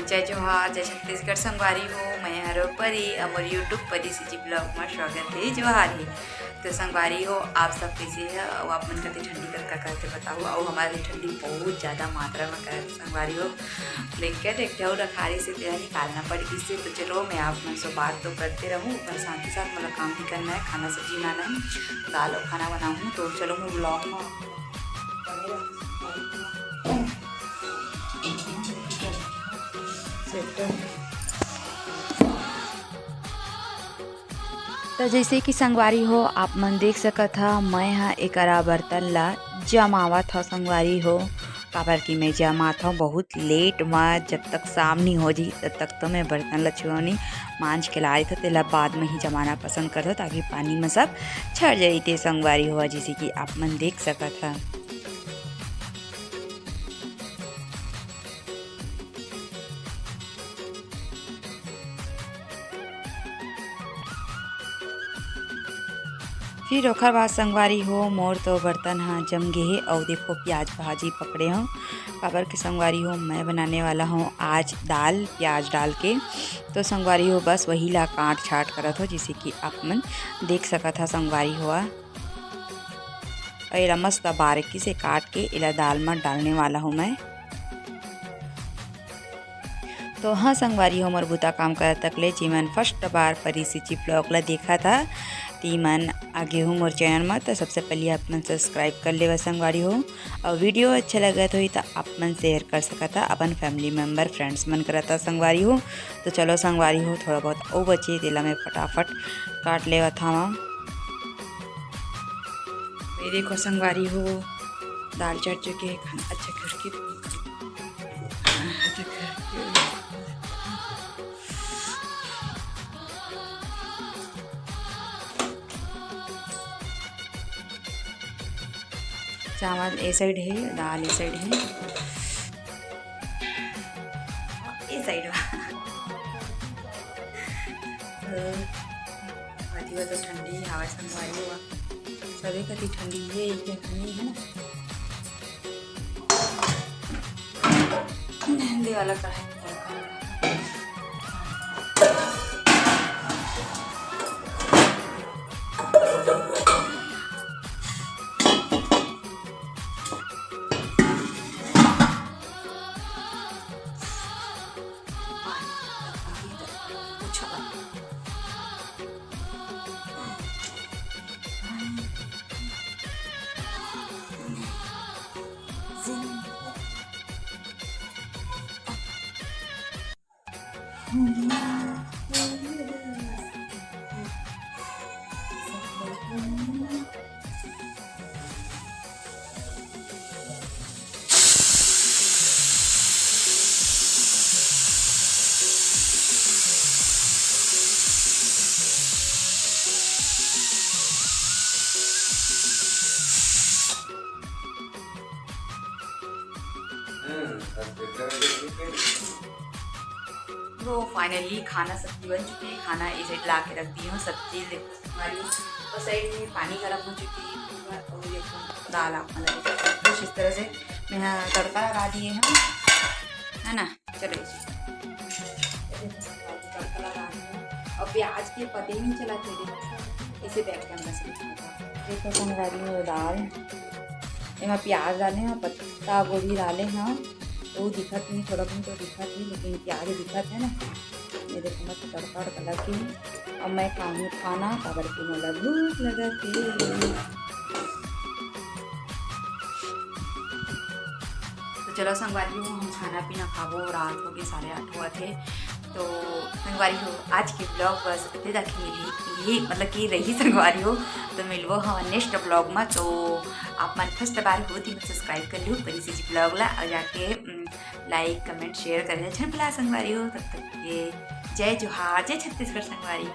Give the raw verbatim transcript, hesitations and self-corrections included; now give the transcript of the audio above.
जय जोहार, जय छत्तीसगढ़ संगवारी हो, मैं हरो परी, अउ मोर YouTube परी सीजी vlog में स्वागत हे। जोहार हे। तो संगवारी हो, आप सब कैसे है? अउ आप मन कति ठंडी कतका करथे बताओ। अउ हमारे ठंडी बहुत ज़्यादा मात्रा में करत संगवारी हो। Blanket एक ठो रखारी से तेला निकालना पड़ गिस हे। तो चलो, मैं आप मन से बात तो करते रहूँ, पर साथ ही साथ मोला काम भी करना है, खाना सब्जी बनाना है, दाल अउ खाना बनाऊँ। तो चलो, मैं vlog में तो जैसे कि संगवारी हो, आप मन देख सकत ह, मैं ह एकरा बर्तन ला जमावत हव संगवारी हो, काबर कि मैं जमात हव बहुत late म। जब तक शाम नहीं हो जी, तब तक तो मैं बर्तन ला छुओ नहीं, मांज के ला देथव, तेला बाद में ही जमाना पसंद करथव, ताकि पानी में सब छड़ जाई ते संगवारी हो, जैसे कि आप मन देख सकत ह। फिर ओखर बाद संगवारी हो, मोर तो बर्तन ह जम गे हे। अउ देखो, प्याज भाजी पकड़े हव, काबर के संगवारी हो, मैं बनाने वाला हूँ आज दाल प्याज डाल के। तो संगवारी हो, बस वही ला काट छाट करत हो, जैसे कि आप मन देख सकत ह संगवारी हो। अउ एला मस्त बारीकी से काट के एला दाल म डालने वाला हूँ मैं। तो हाँ संगवारी हो, मोर बुता काम करत तक ले जेमन first बार परी सीजी vlog ला देखत ह, तेमन आगे हो मोर channel म, तो सबसे पहले आप मन subscribe कर लेवा संगवारी हो। अउ video अच्छा लगत होही तो आप मन share कर सकत ह अपन family member, friends मन करत ह संगवारी हो। तो चलो संगवारी हो, थोड़ा बहुत अउ बचे, तेला मैं फटाफट काट लेवत हवा। ये देखो संगवारी हो, दाल चढ़ चुके हैं, खाना अच्छा करके, अच्छा करके। चावल ए side है, दाल ए side है, ए side। अति तो ठंडी हवा संगवारी हुआ, सभी कति ठंडी है, एक ठंडी है ना। मेहंदी वाला कढ़ाई में तड़का लगा। तो finally खाना सब्जी बन चुकी है। खाना इस side ला के रख दी हूँ, सब्जी ले हमारी, और side में पानी गर्म हो चुकी है। और ये दाल आप मतलब कुछ इस तरह से मैं यहाँ तड़का लगा दिए हैं, है ना। चलो इसे तड़का लगा दिए हैं। और प्याज के पते ही नहीं चला थे, इसे back camera से दिखाता। देखो संगवारी हो दाल, एमा प्याज डाले हैं, पत्ता गोभी डाले हैं, वो दिखत नहीं, थोड़ा बहुत तो दिखत है, लेकिन प्याज दिखत है ना। ये देखो, मस्त तड़का वड़का लग के अब मैं खाऊँ खाना, काबर के मोला भूख लगत हे। तो चलो संगवारी हो, हम खाना पीना खाबो, रात हो गए साढ़े आठ हुआ थे। तो संगवारी हो, आज के vlog बस इतने तक ही मिली, यही मतलब कि रही संगवारी हो। तो मिलबो हम next vlog में। तो आप मन first बार हो तो subscribe कर लो परी सीजी vlog ला, और जाके like comment share करे झन भुला संगवारी हो। तब तक के जय जोहार, जय छत्तीसगढ़ संगवारी।